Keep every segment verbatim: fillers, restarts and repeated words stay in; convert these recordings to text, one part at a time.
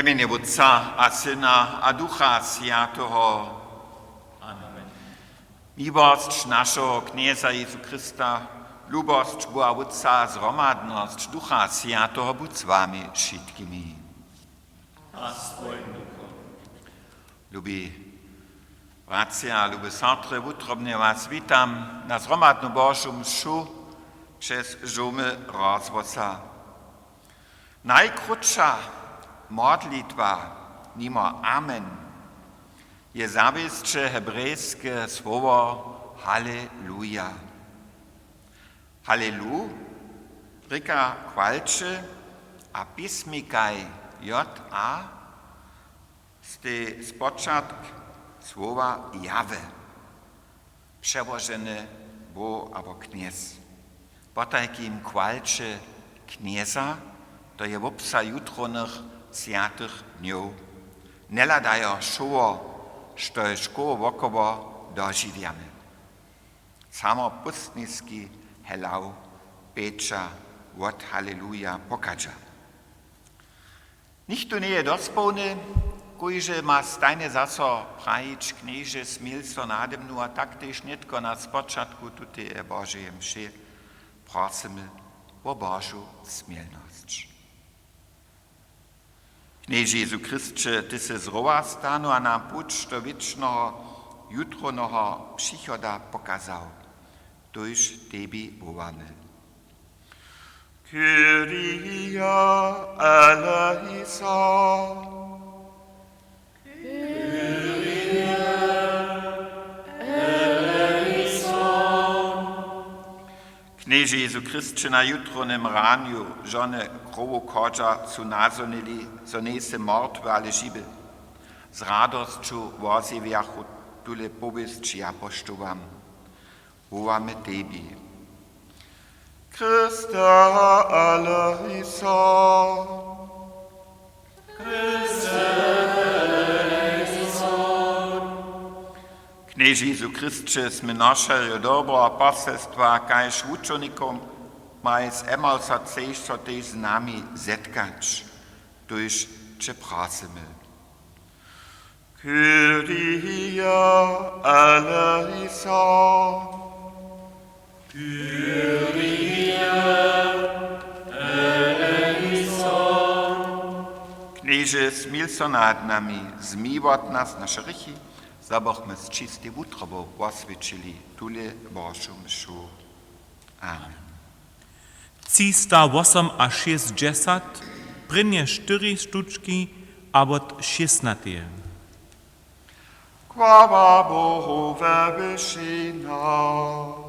W mjenje Wótca a Syna a Ducha Swjateho. Amen. Miłosć našeho Knjeza Jezu Chrysta, lubosć Boha Wótca, zhromadnosć Ducha Swjateho budź z wami wšitkimi. A z twojim duchom. Lubi bratřa, lube sotry, wutrobnje was witam na zhromadnu Božu mšu přez žomy rozhłosa. Najkrótša modlitwa nimo Amen je zawěsće hebrejske słowo Haleluja. Halelu rěka chwalće a pismikaj J A stej spočatk słowa Jahwe, přełožene Bóh abo Knjez. Potajkim chwalće Knjeza, to je wobsah jutrownych swjatych dnjow. Njehladajo wšoło, štož koło wokoło dožiwjamy. Samo póstniski helaw pjeća wot Haleluja pochadźa. Nichtó njeje dospołny, kóždy ma stajnje zaso prajić: Knježe, smil so nade mnu, a tak tež nětko na spočatku tuteje Božeje mše prosymy wo Božu smilnosć. Knježe Jezu Chrysće, ty sy zrowa stanu a nam puć do wěčneho jutrowneho přichoda pokazał. Tuž tebi wołamy. Kyrie eleison. Kyrie eleison. Knježe Jezu Chrysće, na jutrownym ranju žony krowow chodźa su nazhonili, zo njejsy mortwy, ale žiwy. Z radosću wozjewjachu tule powěsći apoštołam. Wołamy tebi. Chryste eleison. Chryste eleison. Knježe Jezu Chrysće, smy našerjo dobreho poselstwa, kaž wučernikom maj z Emausa chceš so tež z nami zetkać, tuž će prosymy. Kyrie eleison. Kyrie eleison. Knježe, smil so nad nami, zmyj wot nas naše hrěchi, zo bychmy z čistej wutrobu woswjećili tule Božu mšu. Amen. Třista wosomašěsćdźesat, prěnje štyri štučki a wot šěsnateje. Chwała Bohu we wyšinach.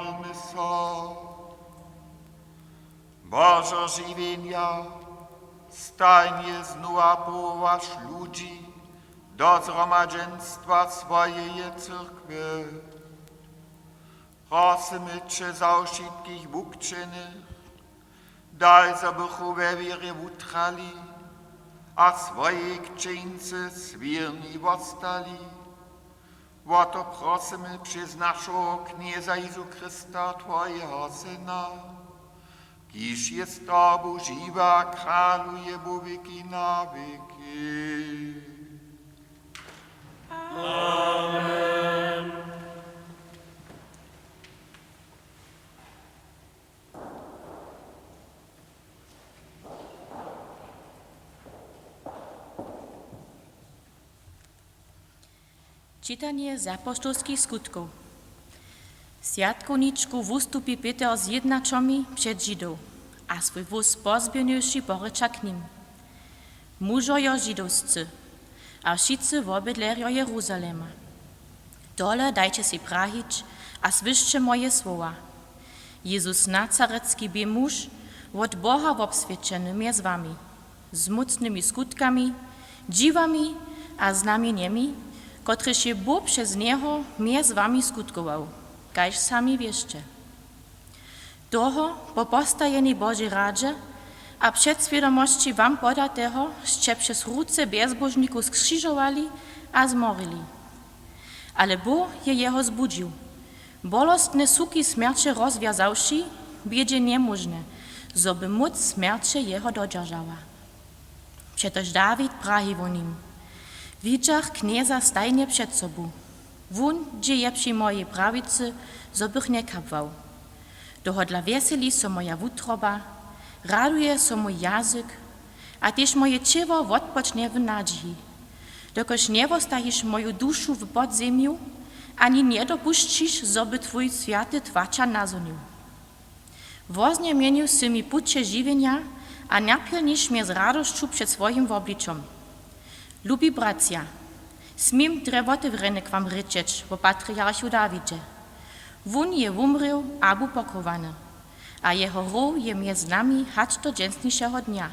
Módlmy so. Božo žiwjenja, stajnje znowa powołaš ludźi do zhromadźenstwa swojeje cyrkwje. Prosymy će za wšitkich bukćenych, daj, zo bychu we wěrje wutrali a swojej křćeńcy swěrni wostali. Wo to prosymy přez našeho Knjeza Jezu Chrysta, twojeho Syna, kiž je z tobu žiwy a kraluje wo wěki na wěki. Amen. Čitanje z apoštolskich Skutkow. Swjatkowničku wustupi Pětr z jědnaćomi před Židow a swój wóz pozběhnywši, porěča k nim: Mužojo židowscy a wšitcy wobydlerjo Jeruzalema, tole dajće sej prajić a słyšće moje słowa. Jezus Nazaretski bě muž, wot Boha wobswědčeny mjez wami, z mócnymi skutkami, dźiwami a znamjenjemi, kotrež je Bóh přez njeho mjez wami skutkował, kaž sami wěsće. Toho po postajenej Božej radźe a před swědomosći wam podateho sće přez ruce bjezbóžnikow skřižowali a zmorili. Ale Bóh je jeho zbudźił, bolostne suki smjerće rozwjazawši, bě dźe njemóžne, zo by móc smjerće jeho dodźeržała. Přetož Dawid praji wo nim: Widźach Knjeza stajnje před sobu. Wón dźě je při mojej prawicy, zo bych njekabłał. Tohodla wjeseli so moja wutroba, raduje so mój jazyk, a tež moje ćěło wotpočnje w nadźiji, dokelž njewostajiš moju dušu w podzemju, ani njedopušćiš, zo by twój swjaty twaća nazhonił. Woznjemjenił sy mi puće žiwjenja a napjelniš mje z radosću před swojim wobličom. Lubi bratřa, směm drje wotewrjenje k wam rěčeć wo patriarchu Dawidźe. Wón je wumrěł a bu pochowany, a jeho row je mjez nami hač do dźensnišeho dnja.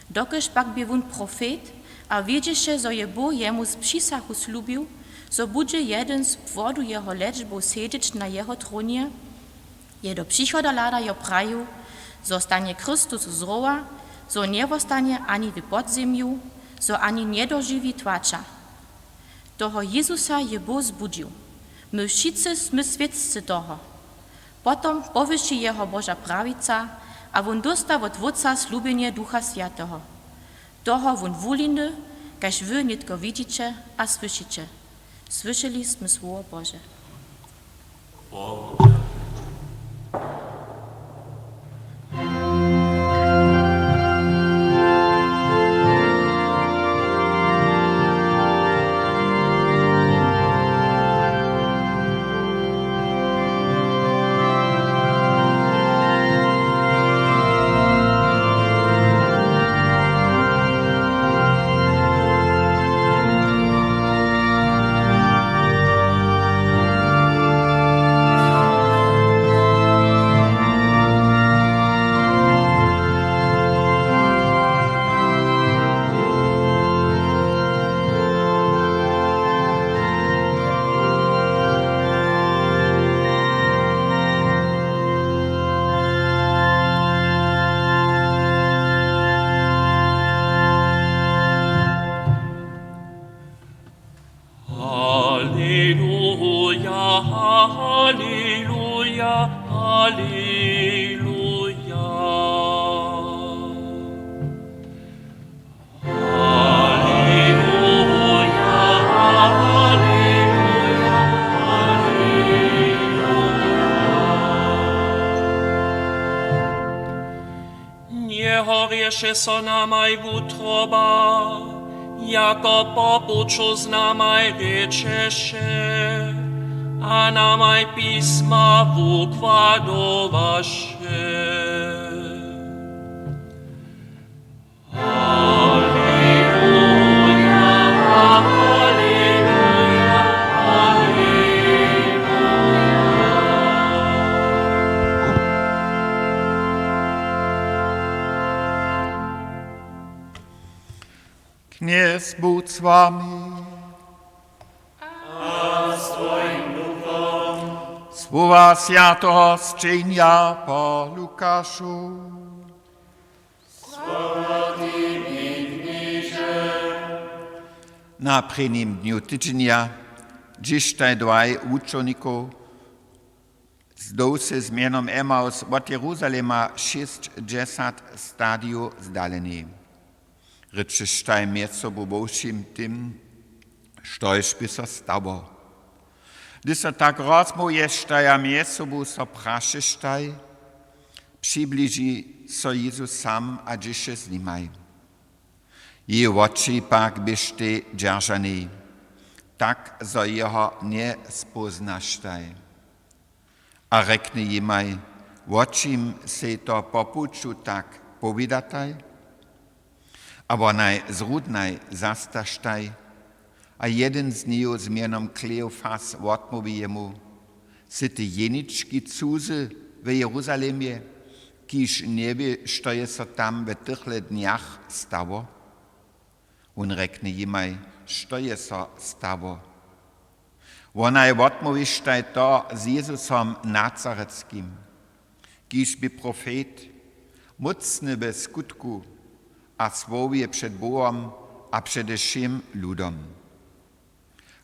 Dokelž pak bě wón profet a wědźeše, zo je Bóh jemu z přisachu slubił, zo budźe jedyn z płodu jeho lečbow sedźeć na jeho trónje, je do přichoda hladajo prajił, zo stanje Chrystus z rowa, zo njewostanje ani w podzemju, zo ani njedožiwi twaća. Toho Jezusa je Bóh zbudźił. My wšitcy smy swědcy toho. Potom powyši jeho Boža prawica a wón dósta wot Wótca slubjenje Ducha Swjateho. Toho wón wulińdy, kaž wy nětko widźiće a słyšiće. Słyšeli smy słowo Bože. Aleluja, aleluja, aleluja. Aleluja, aleluja, aleluja. Njehorješe so namaj wutroba, jako po puću z namaj rěčeše a namaj pisma wukładowaše. Aleluja, aleluja, aleluja. Knjez budź z wami. A z twojim duchom. Słowa swjateho sćenja po Lukašu. Słowa tobie, Knježe. Na prěnim dnju tydźenja dźištaj dwaj wučownikow z dowsy z mjenom Emaus wot Jeruzalema šěsćdźesat stadijow zdalenej. Rěčeštaj mjez sobu wo wšěm tym, štož by so stało. Hdyž so tak rozmołwještaj a mjez sobu so prašeštaj, přibliži so Jezus sam a dźěše z nimaj. Jeje woči pak běštej dźeržanej, tak zo jeho njespóznaštaj. A rjekny jimaj: Wo čim sej to po puću tak powědataj? A wonaj zrudnaj zastaštaj. A jedyn z nich z mjenom Kleofas wotmołwi jemu: Sy ty jenički cuzy w Jeruzalemje, kiž njewě, što je so tam w tychle dnjach stało? Wón rjekny jimaj, što je so stało. Wonaj wotmołwištaj to z Jezusom Nazaretskim, kiž bě profet, mócny we skutku a słowje před Bohom a přede wšěm ludom.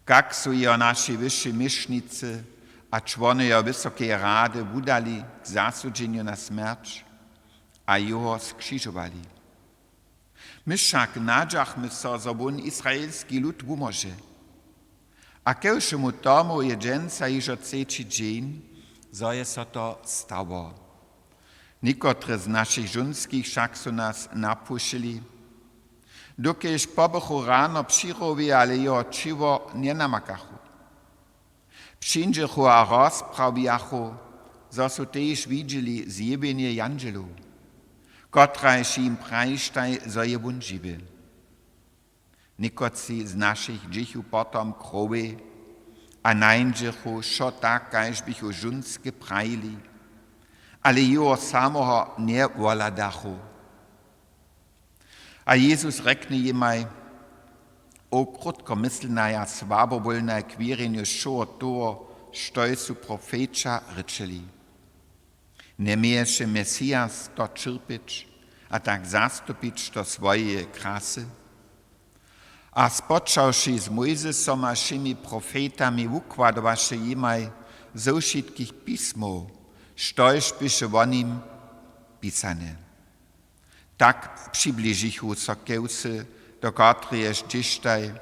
Kak su jeho naši wyši měšnicy a čłonojo Wysokeje rady wudali k zasudźenju na smjerć a jeho skřižowali. My wšak nadźachmy so, zo wón izraelski lud wumóže. A ke wšemu tomu je dźensa hižo třeći dźeń, zo je so to stało. Někotre z našich žónskich wšak su nas napušili. Dokelž pobychu rano při rowje, ale jeho ćěło njenamakachu. Přińdźechu a rozprawjachu, zo su tež widźeli zjewjenje jandźelow, kotraž jim prajištaj, zo je wón žiwy. Někotři z našich dźěchu potom k rowjej a nańdźechu wšo tak, kaž běchu žónske prajili, ale jeho samoho njewhładachu. A Jezus rjekny jimaj: O krótkomyslnaj a słabowólnaj k wěrjenju wšoho toho, štož su profeća rěčeli. Njeměješe Mesijas to ćerpjeć a tak zastupić do swojeje krasy? A spočawši z Mojzesom a wšěmi profetami, wukładowaše jimaj ze wšitkich pismow, štož běše wo nim pisane. Tak přibližichu so ke wsy, do kotrejež dźěštaj,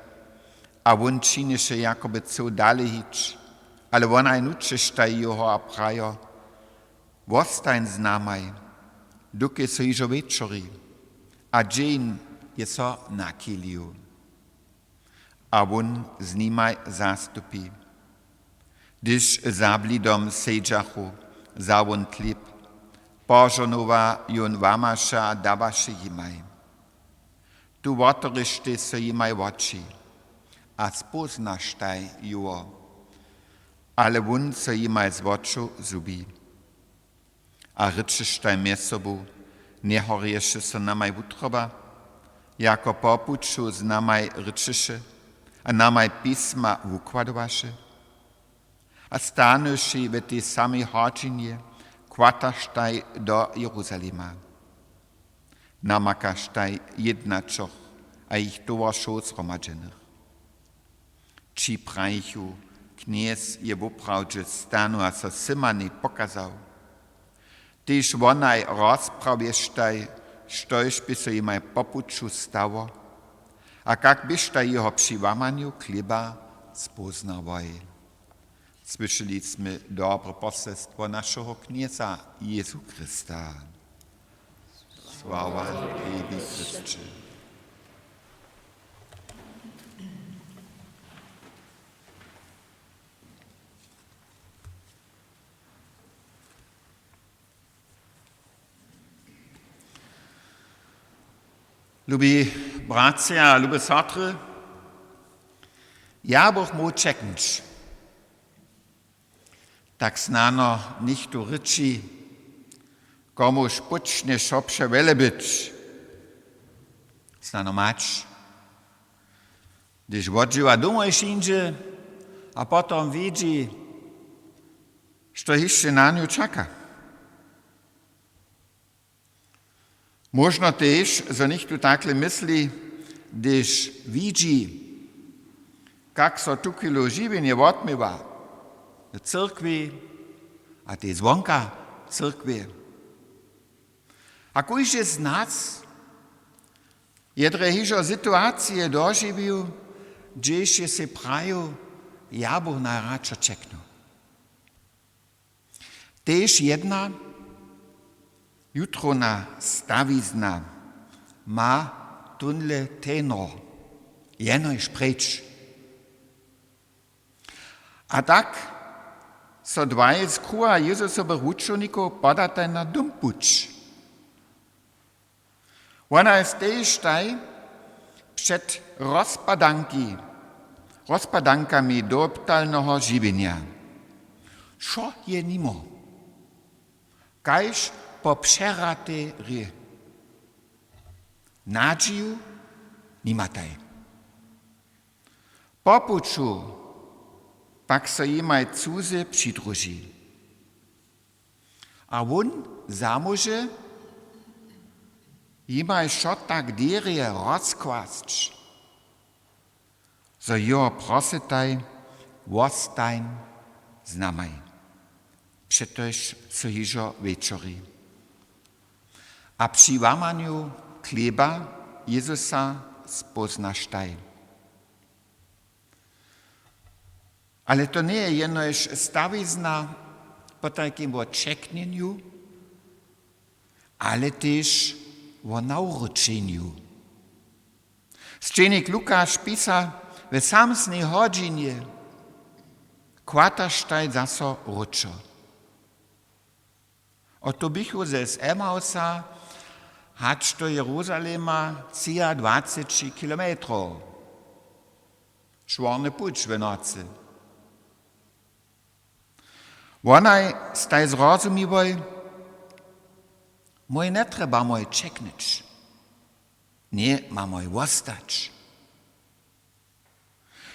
a wón činješe, jako by chcył dale hić, ale wonaj nutřeštaj jeho a prajo: Wostań z namaj, dokelž so hižo wječori a dźeń je so nachilił. A wón z nimaj zastupi. Hdyž za blidom sedźachu, wza wón chlěb, požohnowa jón łamaše a dawaše jimaj. Tu wotoryštej so jimaj woči a spóznaštaj jeho. Ale wón so jimaj z wočow zhubi. A rěčeštaj mjez sobu: Njehorješe so namaj wutroba, jako po puću z namaj rěčeše a namaj pisma wukładowaše? A stanuši w tej samej hodźinje, chwataštaj do Jeruzalema. Namakaštaj jědnaćoch a jich towaršow zhromadźenych. Ći prajichu: Knjez je woprawdźe stanył a so wšěmaj pokazał. Tež wonaj rozprawještaj, štož bě so jimaj po puću stało, a kak běštaj jeho při łamanju chlěba spóznałoj. Słyšeli smy dobre poselstwo našeho Knjeza Jezu Chrysta. Sława tebi, Chrysće. Lubi bratřa, lube sotry, ja bych móhł ćeknyć. Tak snano něchtó rěči, komuž póčnje wšo přewjele być. Snano mać, Hdyž wodźěła domoj přińdźe a potom widźi, što hišće na nju čaka. Móžno tež, zo něchtó takle mysli, hdyž widźi, kak so tuchwilu žiwjenje wotměwa w cyrkwi a tež zwonka cyrkwje. A kóždy z nas je drje hižo situacije dožiwił, hdźež je sej prajił: „Ja bych najradšo ćeknył.“ Tež jedna jutrowna stawizna ma tónle tenor: „Jenož preč.“ A tak so dwaj z kruha Jezusowych wučernikow podataj na dom puć. Wona je tež taj před rozpadanki, rozpadankami dołoptalneho žiwjenja. Wšo je nimo, kaž po přeratej hrě. Nadźiju nimataj. Po puću pak so jimaj cuzy přidruži. A wón zamóže jimaj wšo tak derje rozkłasć, zo jeho prosytaj: „Wostań z namaj“, přetož so hižo wječori. A při łamanju chlěba Jezusa spóznaštaj. Ale to njeje jenož stawizna potajkim wo ćeknjenju, ale tež wo nawróćenju. Sćenik Lukaš pisa: „We samsnej hodźinje chwataštaj zaso wróćo.“ Oto běchu z Emausa hač do Jeruzalema třiadwaceći kilometrow. Čłórny puć w nocy. Wonaj staj zrozumiłoj: „Mój njetrjebamoj ćeknyć, njemamoj wostać.“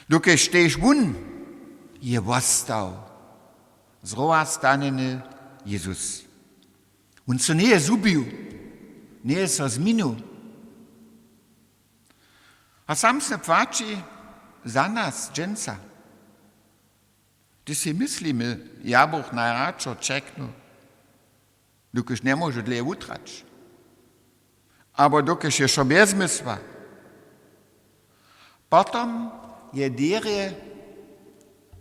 Dokelž tež wón je wostał, zrowastanjeny Jezus. Wón so njeje zhubił, njeje so změnił. A samsne płaći za nas dźensa. Hdyž sej myslimy: „Ja bych najradšo ćeknył“, dokelž njemóžu dlěje wutrać, abo dokelž je wšo bjez zmysła, potom je derje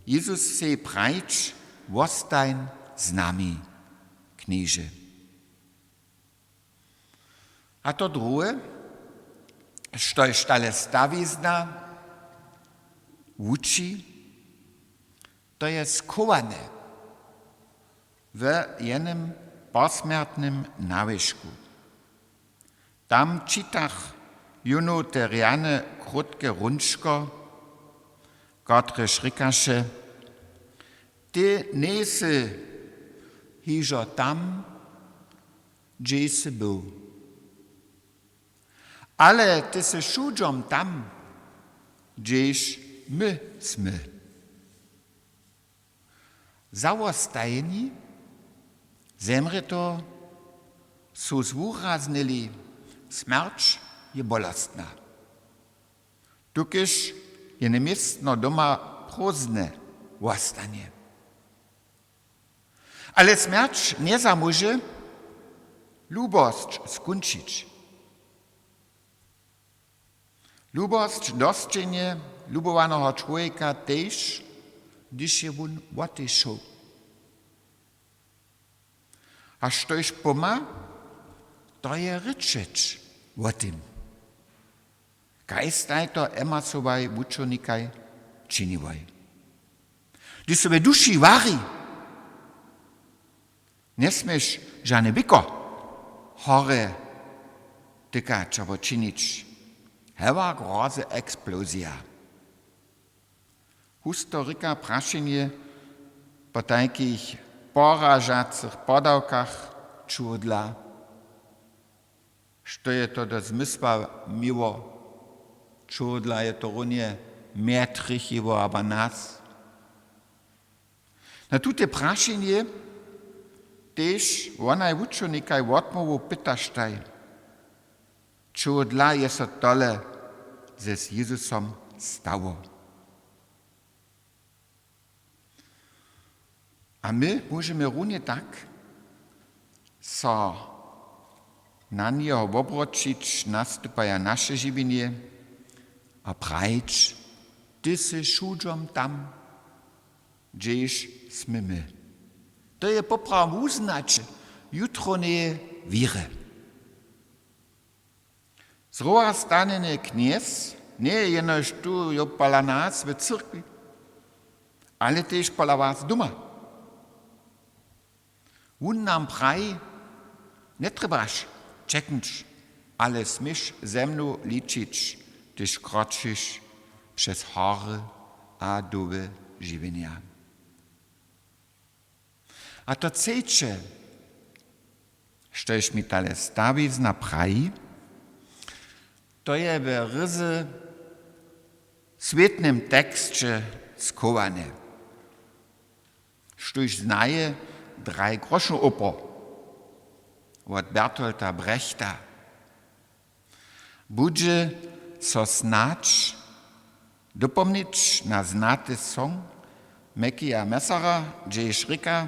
Jezus sej prajić: „Wostań z nami, Knježe.“ A to druhe, štož tale stawizna wuči, to je schowane w jenym posmjertnym nawěšku. Tam čitach jónu te rjane krótke runčko, kotrež rěkaše: „Ty njejsy hižo tam, hdźež sy był. Ale ty sy wšudźom tam, hdźež my smy.“ Zawostajeni, zemrěto su zwuraznili: „Smjerć je bolostna, dokelž jene městno doma prózdne wostanje. Ale smjerć njezamóže lubosć skónčić. Lubosć dosćenje lubowaneho čłowjeka tež, hdyž je wón wotešoł. A štož pomha, to je rěčeć wo tym, kaž staj to Emausowej wučernikaj činiłoj. Hdyž so we duši wari, njesměš žane wěko horje tykać abo činić. Hewak hrozy eksplozija. Husto rěka prašenje po tajkich poražacych podawkach čudla. Što je to do zmysła měło? Čudla je to runje mje trjechiło abo nas? Na tute prašenje tež wonaj wučownikaj wotmołwu pytaštaj: Čehodla je so tole z Jezusom stało? A my móžemy runje tak so na njeho wobroćić, nastupaja naše žiwjenje, a prajić: Ty sy wšudźom tam, hdźež smy my. To je poprawom wuznaće jutrowneje wěry. Zrowastanjeny Knjez njeje jenož tu jo pola nas w cyrkwi, ale tež pola was doma. Wón nam praji: Njetrjebaš ćeknyć, ale směš ze mnu ličić, hdyž kročiš přez hory a doły žiwjenja. A to třeće, štož mi tale stawizna praji, to je we ryzy swětnym teksće schowane, štóž znaje Drei Groschen Oper wot Bertolta Brechta. Budźe so snadź dopomnić na znaty song Mickeyja Messera, hdźež rěka: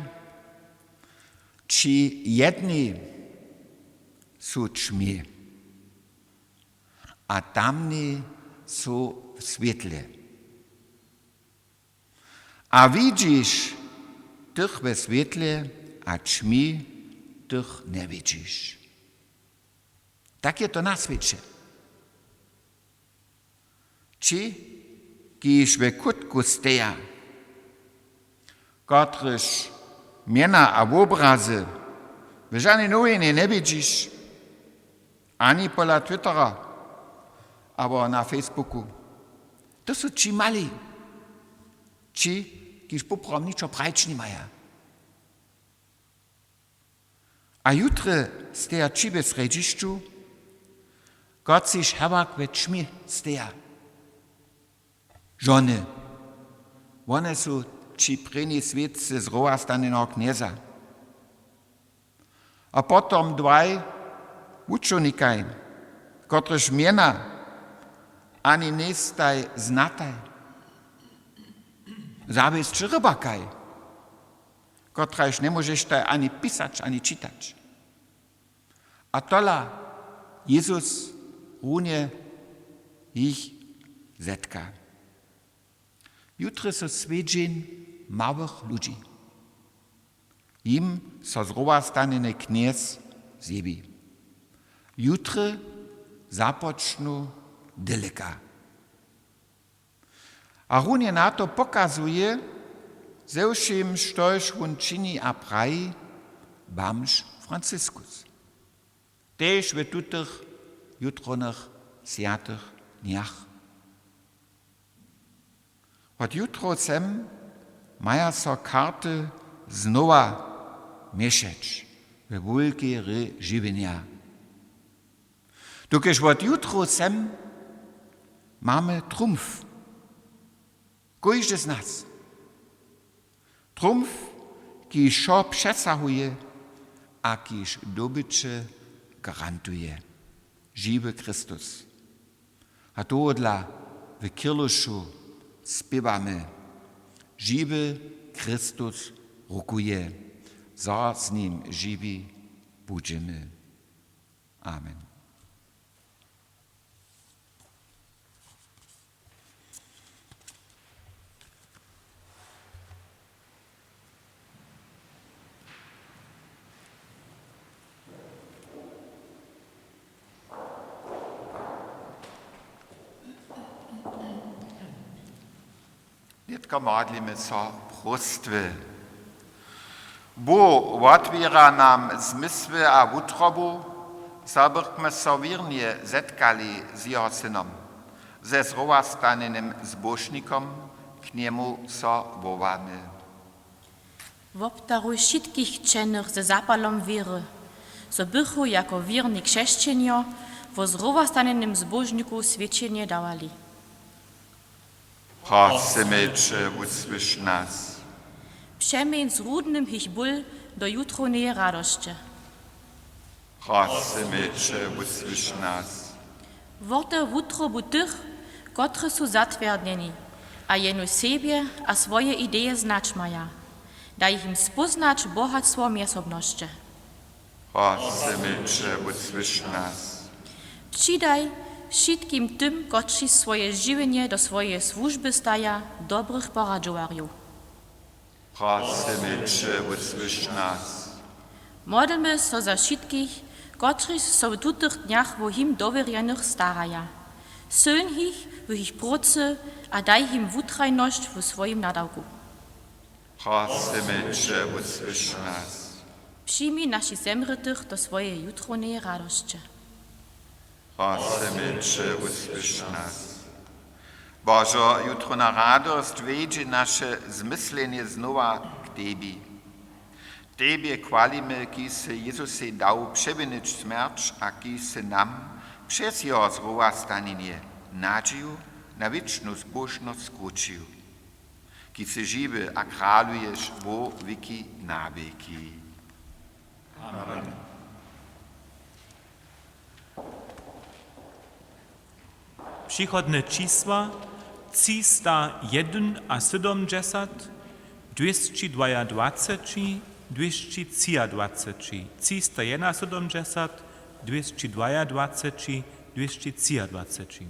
Ći jedni su ćmi, a tamni su w swětle. A widźiš tych we swětle, a ćmi tych njewidźiš. Tak je to na swěće. Ći, kiž we kutku steja, kotrychž mjena a wobrazy w žanej nowinje njewidźiš, ani pola Twittera abo na Facebooku, to su ći mali, ći, kiž poprawom ničo prajić nimaja. A jutre steja ći we srjedźišću, kotřiž hewak we ćmi steja. Žony. Wone su ći prěni swědcy zrowastanjeneho Knjeza. A potom dwaj wučownikaj, kotrež mjena ani njejstaj znataj. Zawěsće rybakaj, kotraž njemóžeštaj ani pisać, ani čitać. A tola Jezus runje jich zetka. Jutre so swjedźeń małych ludźi. Jim so zrowastanjeny Knjez zjewi. Jutre započnu daleka. A runje na to pokazuje ze wšěm, štož wón čini a praji, bamž Franciskus. Tež w tutych jutrownych swjatych dnjach. Wot jutrow sem maja so karty znowa měšeć we wulkej hry žiwjenja. Dokelž wot jutrow sem mamy trumf. Kóždy z nas. Trumf, kiž wšo přesahuje a kiž dobyće garantuje. Žiwy Chrystus. A tohodla w Kirlušu spěwamy: Žiwy Chrystus rukuje, zo z nim žiwi budźemy. Amen. Nětko modlimy so próstwy. Bóh wotwěra nam zmysły a wutrobu, zo bychmy so wěrnje zetkali z jeho synom, ze zrowastanjenym zbóžnikom, k njemu so wowamy. Wobdaruj wšitkich křćenych ze zapalom wěry, zo bychu jako wěrni křesćenjo wo zrowastanjenym zbóžniku swědčenje dawali. Prosymy će, wusłyš nas. Přeměń zrudny jich ból do jutrowneje radosće. Prosymy će, wusłyš nas. Wotew wutrobu tych, kotrež su zatwjerdnjeni a jenož sebje a swoje ideje znać maja. Daj jim spóznać bohatstwo mjezsobnosće. Prosymy će, wusłyš nas. Přidaj wšitkim tym, kotřiž swoje žiwjenje do swojeje słužby staja, dobrych poradźowarjow. Prosymy će, wusłyš nas. Modlmy so za wšitkich, kotřiž so w tutych dnjach wo jim dowěrjenych staraja. Sylń jich w jich prócy a daj jim wutrajnosć w swojim nadawku. Prosymy će, wusłyš nas. Přijmi našich zemrětych do swojeje jutrowneje radosće. Prosymy će, wusłyš nas. Božo, jutrowna radosć wjedźe naše zmyslenje znowa k tebi. Tebje chwalimy, kiž sy Jezusej dał přewinyć smjerć a kiž sy nam přez jeho zrowastanjenje nadźiju na wěčnu zbóžnosć skrućił. Kiž sy žiwy a kraluješ wo wěki na wěki. Amen. Přichodne čisła: třista jedynasydomdźesat, dwěsći dwajadwaceći, dwěsći třiadwaceći, třista jedynasydomdźesat, dwěsći dwajadwaceći, dwěsći třiadwaceći.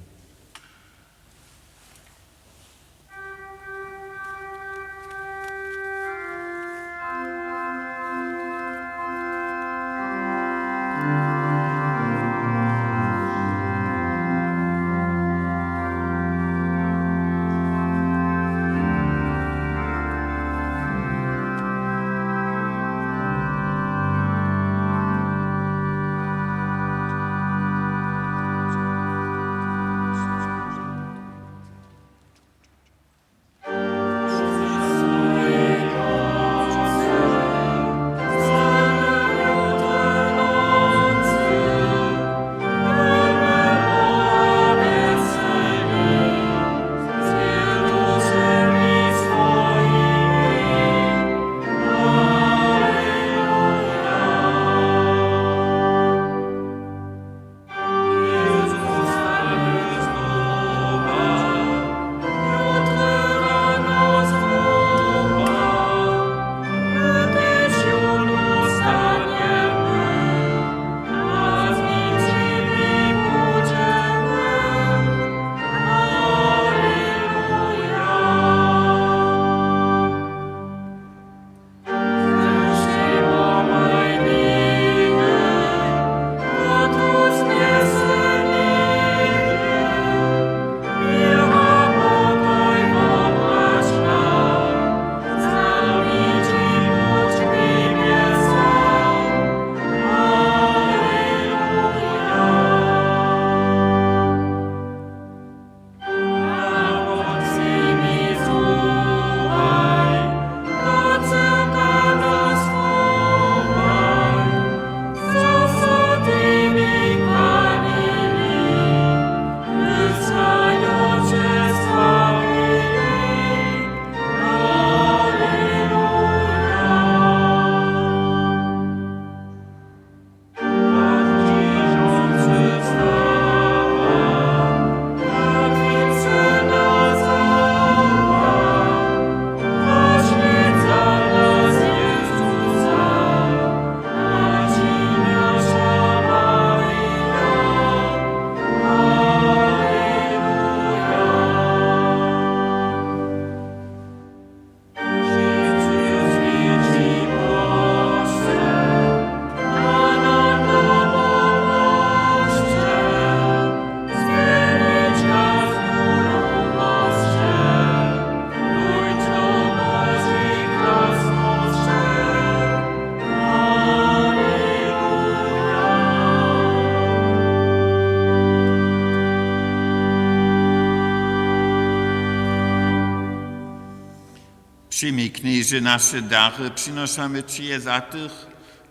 Přijmi, Knježe, naše dary, přinošamy Će je za tych,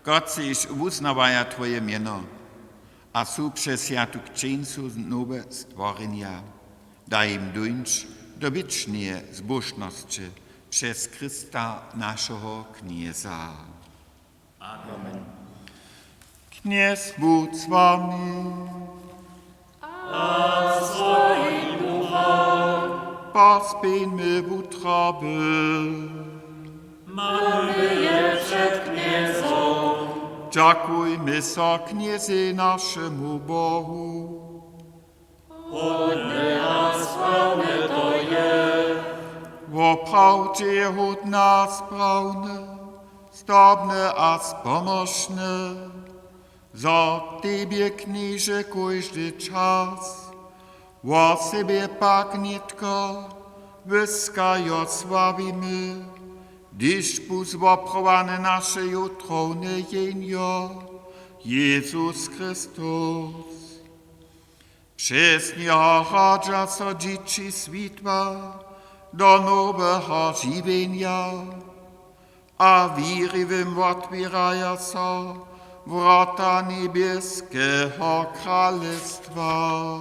kotřiž wuznawaja Twoje mjeno a su přez swjatu křćeńcu nowe stworjenja. Daj jim dóńć, do wěčneje zbóžnosće přez Chrysta, našeho Knjeza. Amen. Knjez budź z wami. A z twojim duchom. Pospěńmy wutraby. Mamy je před Knjezom. Dźakujmy so Knjezej, našemu Bohu. Hódne a sprawne to je. Woprawdźe je hódne a sprawne, zdobne a spomóžne, zo k tebje, Knježe, kóždy čas, wosebje pak nětko, wyska jo sławimy, hdyž bu zwoprowane naše jutrowne jeńjo, Jezus Chrystus. Přez njeho rodźa so dźěći swětła do noweho žiwjenja a wěriwym wotwěraja so wrota njebjeskeho kralestwa.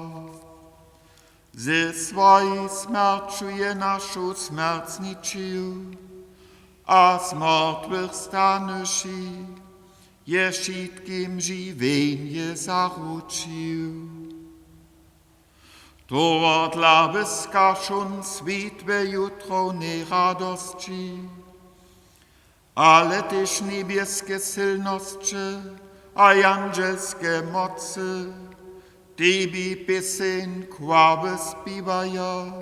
Ze swojej smjerću je našu smjerć zničił a z mortwych stanyši je wšitkim žiwjenje zaručił. Tohodla wyska wšón swět we jutrownej radosći, ale tež njebjeske sylnosće a jandźelske mocy tebi pěseń chwały spěwaja,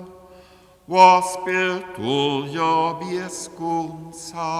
wospěw, turjo bjez kónca.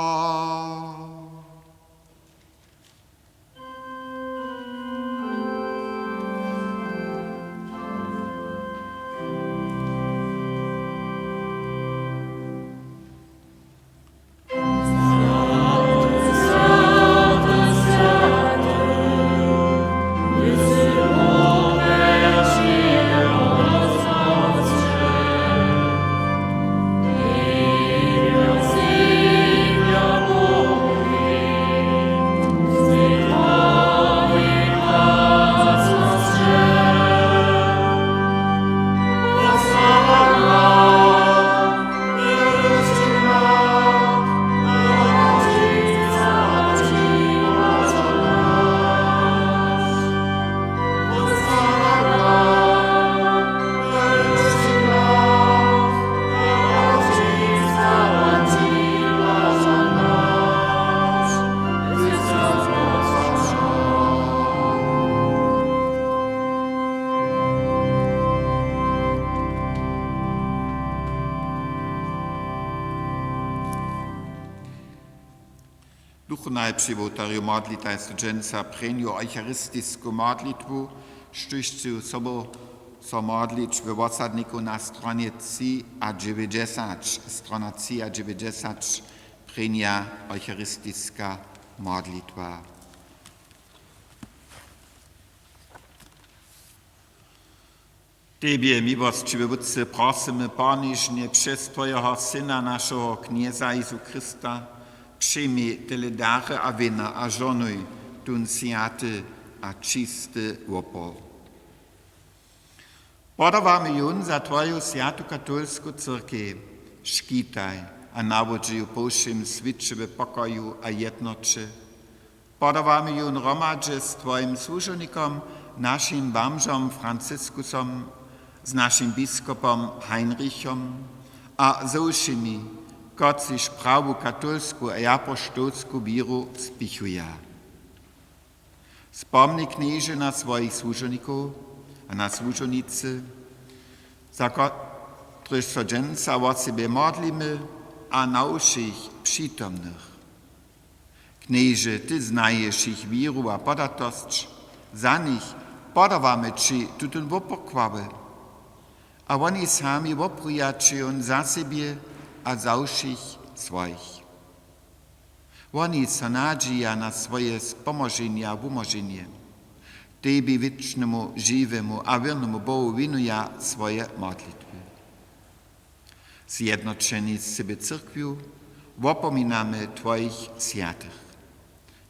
Duchowny při wołtarju modlitaj so dźensa prěnju eucharistisku modlitwu, štóž chcu sobu so modlić we wosadniku na stronje tři a dźewjećdźesać, strona tři a dźewjećdźesać, prěnja eucharistiska modlitwa. Tebje, miłosćiwy Wótče, prosymy, ponježnje přez twojeho Syna, našeho Knjeza Jezu Chrysta, přijmi tele dary a wěna a žohnuj tón swjaty a čisty wopor. Podawamy jón za twoju swjatu katolsku cyrkej. Škitaj a nawodźi ju po wšěm swěće w pokoju a jednoće. Podawamy jón hromadźe z twojim słužownikom, našim bamžom Franciskusom, z našim biskopom Heinrichom a ze wšěmi, kotřiž prawu katolsku a apoštolsku wěru spěchuja. Spomni, Knježe, na swojich słužownikow a na słužownicy, za kotrychž so dźensa wosebje modlimy, a na wšěch přitomnych. Knježe, ty znaješ jich wěru a podatosć, za nich podawamy ći tutón wopor chwały. A woni sami wopruja ći jón za sebje a za wšěch swojich. Woni so nadźija na swoje spomoženje a wumoženje. Tebi, wěčnemu, žiwemu a wěrnemu Bohu, wěnuja swoje modlitwy. Zjednoćeni z cebje cyrkwju wopominamy twojich swjatych.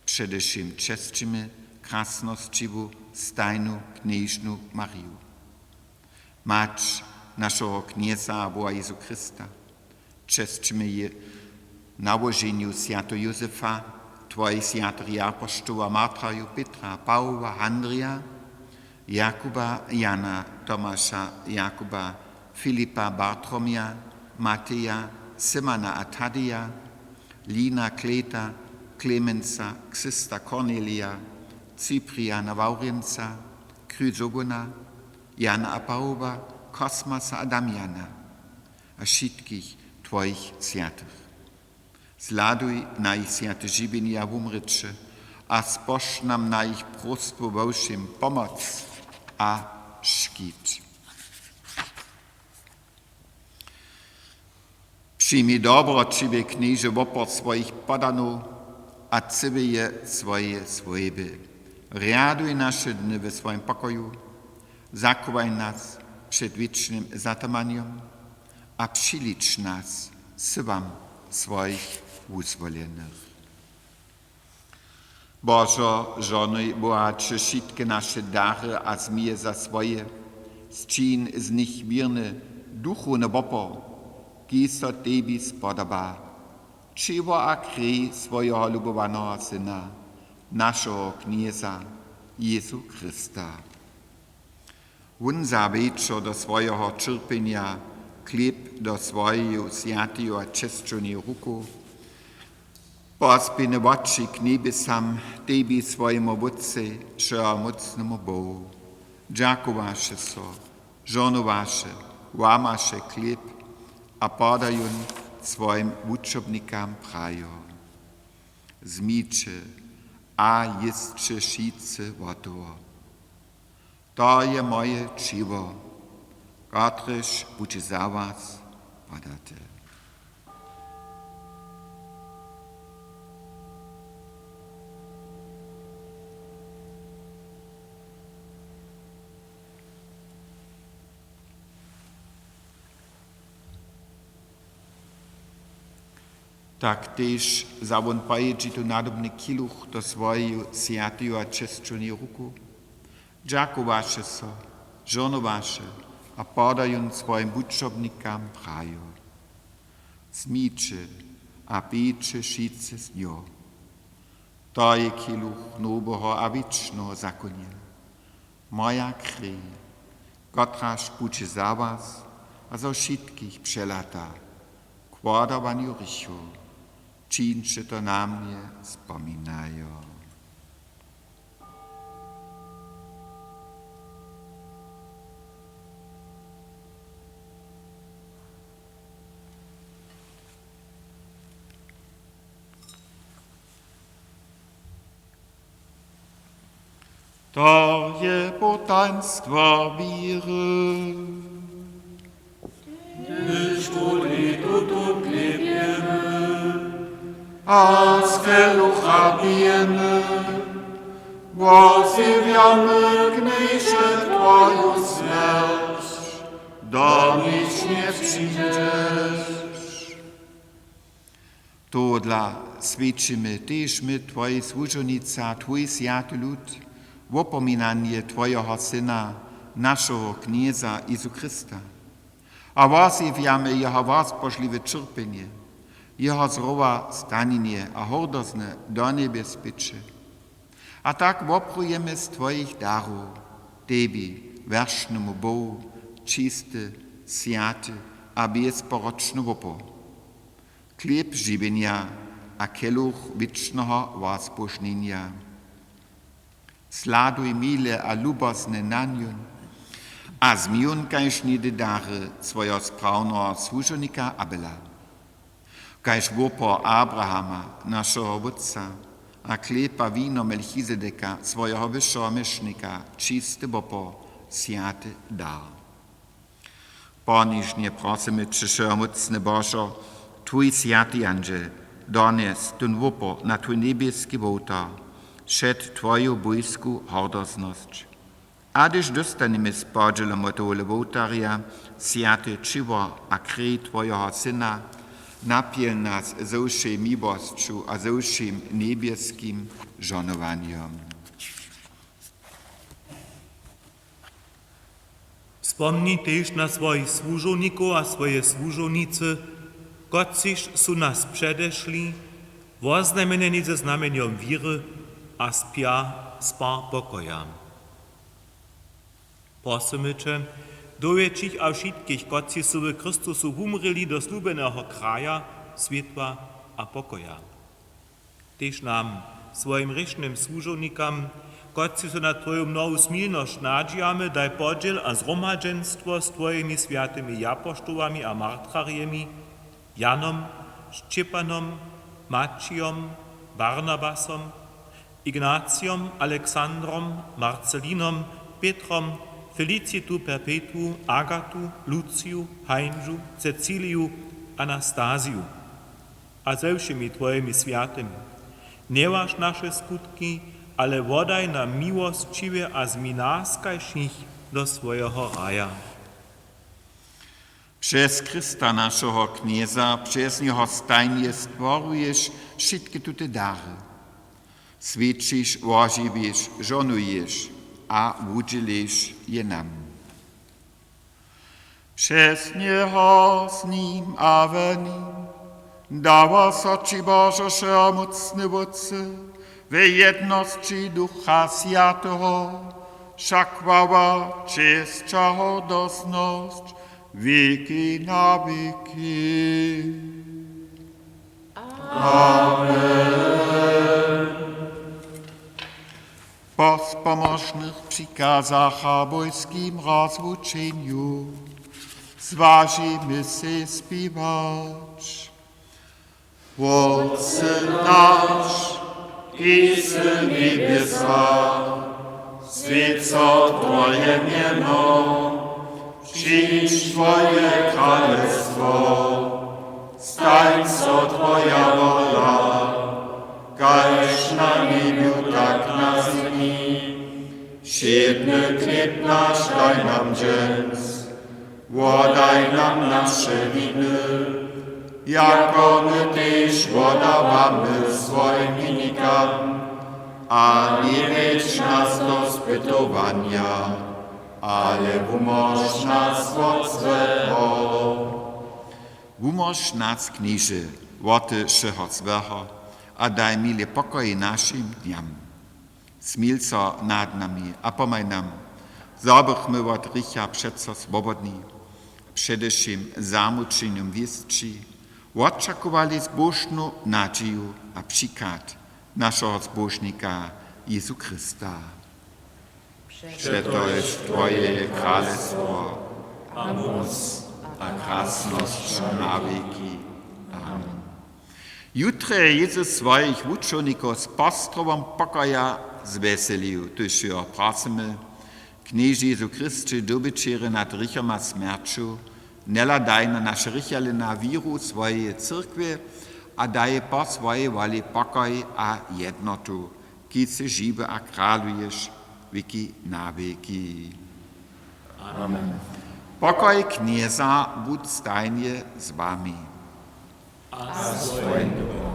Předewšěm česćimy krasnosćiwu, stajnu knježnu Mariju, mać našeho Knjeza a Boha Jezu Chrysta. Česćimy je nałoženju swjateho Józefa, twojich swjatych apoštołow, martrajow Pětra, Pawoła, Handrija, Jakuba, Jana, Tomaša, Jakuba, Filipa, Bartromja, Mateja, Simana a Tadeja, Lina, Kleta, Klemensa, Ksysta, Kornelija, Cypriana, Wawrjenca, Kryzogona, Jana a Pawoła, Kosmasa a Damjana a wšitkich twojich swjatych. Zhladuj na jich swjate žiwjenje a wumrěće a spož nam na jich próstwo we wšěm pomoc a škit. Přijmi dobroćiwy Knježe wopor swojich podanow a cyłeje swojeje swójby. Rjaduj naše dny we swojim pokoju, zachowaj nas před wěčnym zatamanjom a přilič nas sylom swojich wuzwolenych. Božo, žohnuj bohaće wšitke naše dary a zmije za swoje, sčin z nich wěrny duchowny wopor, kiž so tebi spodoba. Ćěło a krej swojeho lubowaneho Syna, našeho Knjeza Jezu Chrysta. Wón za wječor do swojeho ćerpjenja chlěb do swojeju swjateju a česćowneju ruku, pozběhny woči k njebjesam, tebi, swojemu Wótcej, wšehomócnemu Bohu, dźakowaše so, žohnowaše, łamaše chlěb a poda jón swojim wučobnikam, prajo: Wzmiće a jěsće wšitcy wot toho. To je moje ćěło, kotrež budźe za was podate. Tak tež wza wón po jědźi tu nadobny kiluch do swojeju swjateju a česćowneju ruku, dźakowaše so, žohnowaše a poda jón swojim wučobnikam, prajo: Wzmiće a pijće wšitcy z njeho. To je kiluch noweho a wěčneho zakonja, moja krej, kotraž budźe za was a zo wšitkich přelata k wodawanju hrěchow. Čińće to na mnje spominajo. To je potajnstwo wěry. Hdyž tutotu chlěb jěmy a z kelucha pijemy, wozjewjamy, Knježe, twoju smjerć, dokelž njepřińdźeš. Tohodla swjećimy tež my, twoji słužownicy a twój swjaty lud, wopominanje twojeho Syna, našeho Knjeza Jezu Chrysta. A wozjewjamy jeho wospožliwe ćerpjenje, jeho zrowa stanjenje a hordozne do njebjes běće. A tak woprujemy z twojich darow tebi, wěrnemu Bohu, čisty, swjaty a bjezporočny wopor, chlěb žiwjenja a keluch wěčneho wospožnjenja. Zhladuj mile a lubozne na njón a wzmi jón kaž něhdy dary swojeho sprawneho słužownika Abela, kaž wopor Abrahama, našeho wótca, a chlěb a wino Melchizedeka, swojeho wyšeho měšnika, čisty wopor, swjaty dar. Ponižnje prosymy će, wšehomócny Božo, twój swjaty jandźel donjesć tón wopor na twój njebjeski wołtar před twoju bójsku hordoznosć. A hdyž dóstanjemy z podźělom wot tohole wołtarja swjate ćěło a krej twojeho Syna, napjelń nas ze wšej miłosću a ze wšěm njebjeskim žohnowanjom. Spomni tež na swojich słužownikow a swoje słužownicy, kotřiž su nas předešli, woznajmjenjeni ze znamjenjom wěry a spja spar pokoja. Prosymy će, dowjedź jich a wšitkich, kotřiž su w Chrystusu wumrěli do slubjeneho kraja, swětła a pokoja. Tež nam, swojim hrěšnym słužownikam, kotřiž so na twoju mnohu smilnosć nadźijamy, daj podźěl a zhromadźenstwo z twojimi swjatymi japoštołami a martrarjemi, Janom, Šćěpanom, Maćijom, Barnabasom, Ignacijom, Aleksandrom, Marcelinom, Pětrom, Felicitu, Perpetu, Agatu, Luciju, Hańžu, Ceciliju, Anastaziju a ze wšěmi twojimi swjatymi. Njewaž naše skutki, ale wodaj nam miłosćiwje a zmiń nas kaž jich do swojeho raja. Přez Chrysta, našeho Knjeza, přez njeho stajnje stworuješ wšitke tute dary. Swjećiš, wožiwiš, žohnuješ a wudźěliš je nam. Přez njeho, z nim a w nim dawa so ći, Božo wšehomócny Wótče, w jednosći Ducha Swjateho wša chwała, česć a hordosnosć wěki na wěki. Amen. Po spomóžnych přikazach a bójskim rozwučenju zwažimy sej spěwać. Wótče naš, kiž sy w njebjesach, swjeć so twoje mjeno, přińdź twoje kralestwo, stań so twoja wola, kaž na njebju, tak na zemi. Wšědny chlěb naš daj nam dźens, wodaj nam naše winy, jako my tež wodawamy swojim winikam, a njewjedź nas do spytowanja, ale wumóž nas wot złeho. Wumóž nas, Knježe, wote wšeho złeho a daj mile pokoj našim dnjam. Smil so nad nami a pomhaj nam, zo bychmy wot hrěcha přeco swobodni, předewšěm zamućenjom wěsći wočakowali zbóžnu nadźiju a přichad našeho Zbóžnika Jězu Chrysta. Přetož twoje je kralestwo a móc a krasnosć na wěki. Amen. Jutrje Jezus swojich wučownikow z postrowom pokoja zwjeselił, tuž jeho prosymy: Knježe Jezu Chrysće, dobyćerjo nad hrěchom a smjerću, njehladaj na naše hrěchi, ale na wěru swojeje cyrkwje a daj po swojej woli pokoj a jednotu, kiž sy žiwy a kraluješ wěki na wěki. Amen. Pokoj Knjeza budź stajnje z wami. A z twojim duchom.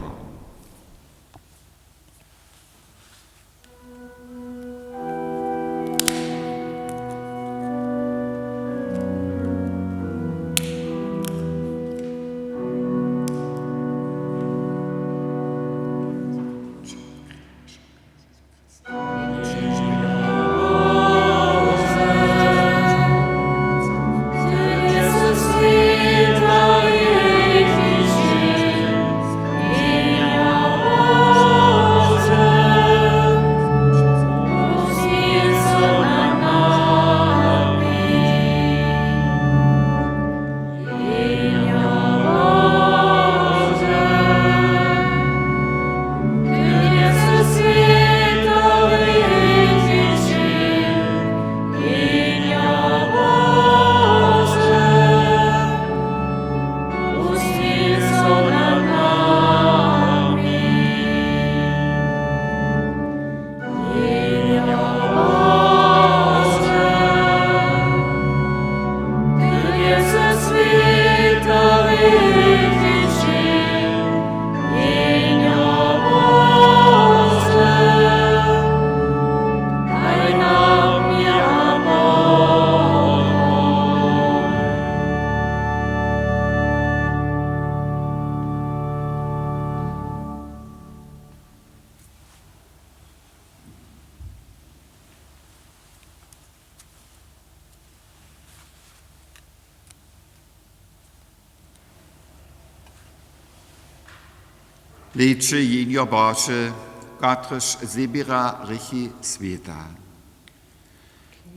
Leće, Jehnjo Bože, kotryž zběra hrěchi swěta.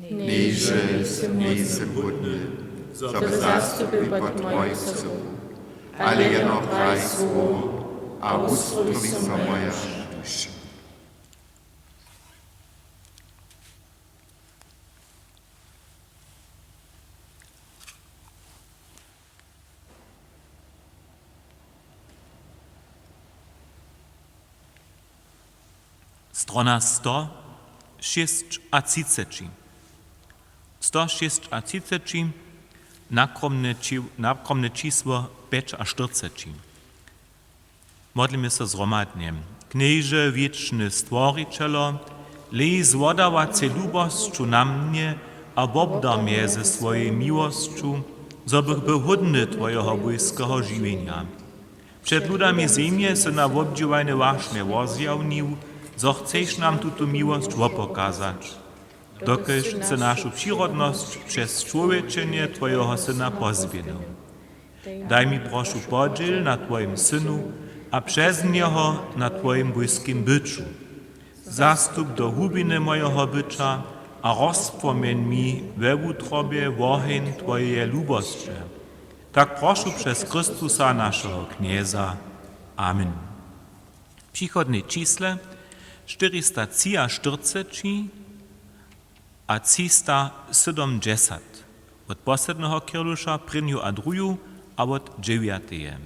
Knježe, njejsym hódny, zo by zastupył pod mojich słow, ale jeno praj słowo a wustrowi so moja duša. Strona sto šěsć a třiceći. Sto šěsć a třiceći, nakromne či-, nakromne čisło pjećaštyrceći. Modlimy so zhromadnje. Knježe, wěčny Stworićelo, lej zwodawacej lubosću na mnje a wobdar mje ze swojej miłosću, zo bych był hódny twojeho bójskeho žiwjenja. Před ludami zemje sy nam wobdźěłajne wašnje wozjawnił, zo chceš nam tutu miłosć wopokazać, dokelž chce našu přirodnosć přez čłowječenje twojeho syna pozběhnył. Daj mi, prošu, podźěl na twojim synu a přez njeho na twojim bójskim byću. Zastup do hłubiny mojeho byća a rozpłomjeń mi we wutrobje woheń twojeje lubosće. Tak prošu přez Chrystusa, našeho Knjeza. Amen. W přichodnej čisle štyristatřiaštyrceći a třistasydomdźesat, wot posledneho Kirluša, prěnju a druju, a wot dźewjateje.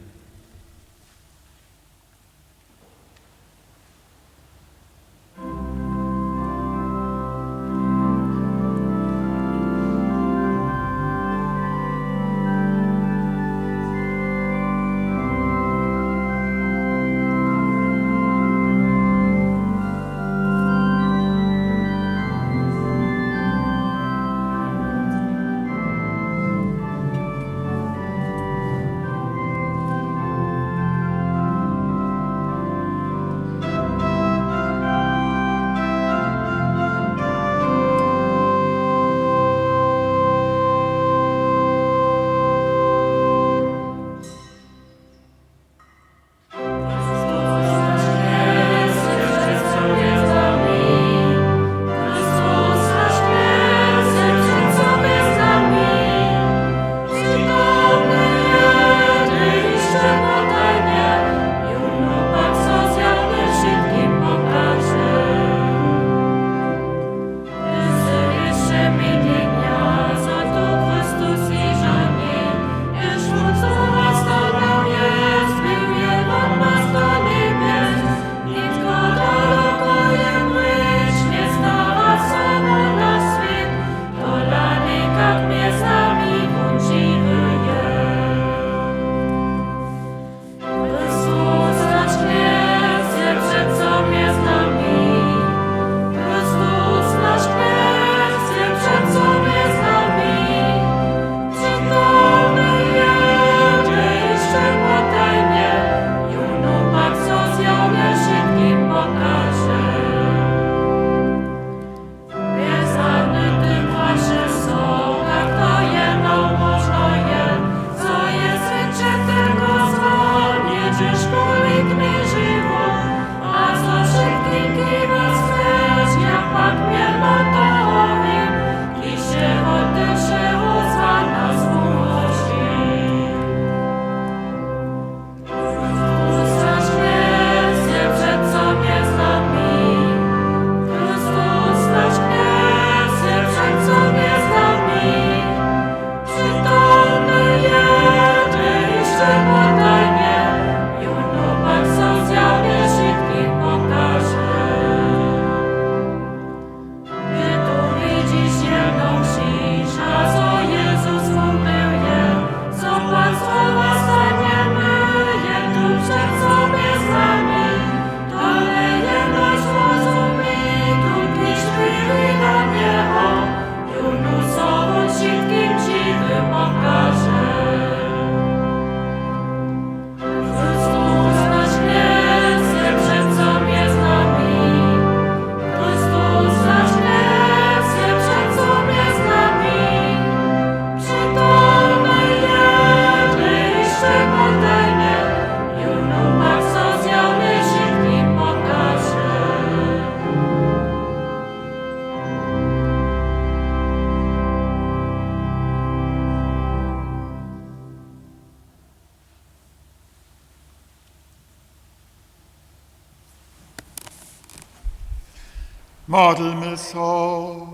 Modlmy so.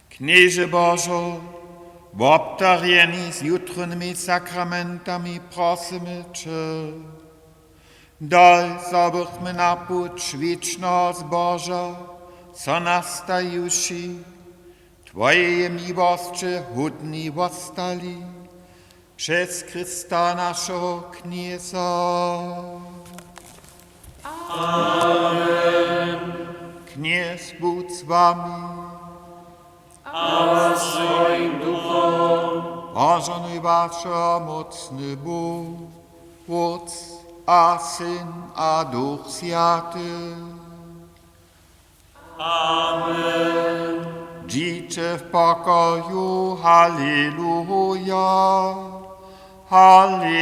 Knježe Božo, wobdarjeni z jutrownymi sakramentami, prosymy će, daj, zo bychmy na puć wěčneho zboža so nastajiwši, twojeje miłosće hódni wostali. Přez Chrysta, našeho Knjeza. Amen. Knjez budź z wami. A z twojim duchom. Božo, najwjaša mócny Bóh, Wótc a Syn a Duch Swjaty. Amen. Dźiće w pokoju. Haleluja. Haleluja.